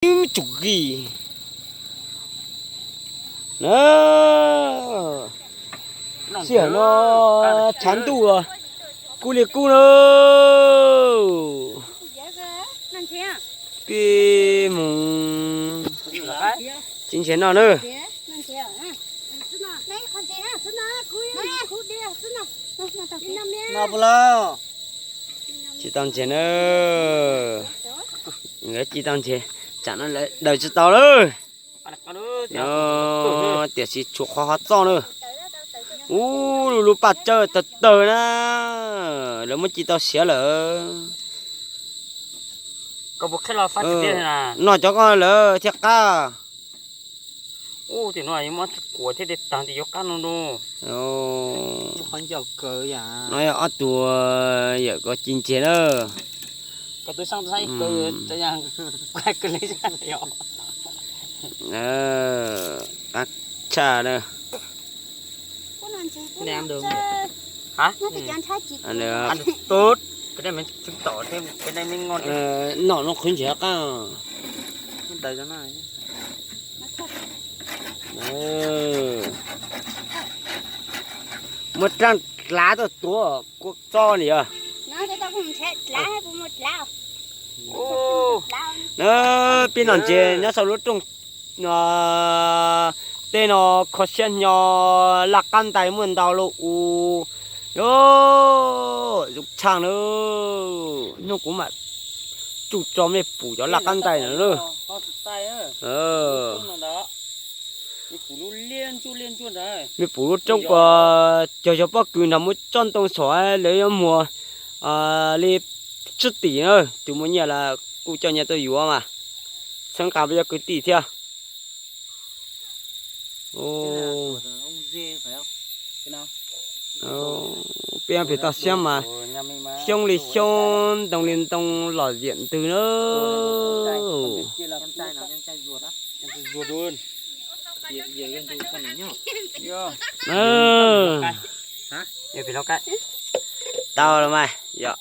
Ib tsum kis na, sij hawm no tshav ntuj los kub li kub na. Peb mus txiv ntshe noj na. Ci tau ntshe na. Ci tau ntshe, tsam no lawv daws tsis tau lawm. No tiam sis tshuav qhov hov txoj na. Ub, lub paj tsawb tawg tawg na, lawv muab ci tau siav lawm. Noj cov ko lawm thiaj qab. Ub, tiam no muab kuav thiab tej tag tis yuav qab no no. No yog ob tug yawm ko ci ntshe na. Qab tshaj na. Noj no qhwv ntshe qab. Muab rab dlav tuaj tuav kua txob ni yog. Na, peb noj ntses nyob saum lub rooj tej no, kho siab hnyo, laj qab ntais muaj ntau lawm u. Yog zoo tshaj na, hnub kuv mam tsuj tso mej pum cov laj qab ntais no na. Mej pum lub roob ko, cog cov pob kws nrog muab tsob ntoo saum lawv yuav muag li tsib tim na, tus muaj nyiaj los kuj coj nyiaj tuaj yuav mas. Txhawb nqa peb cov kwv tij thiab. Peb pem toj siab mas xyoob li xyoob, ntoo li ntoo, lom zem ntws na. Tau los mas yog.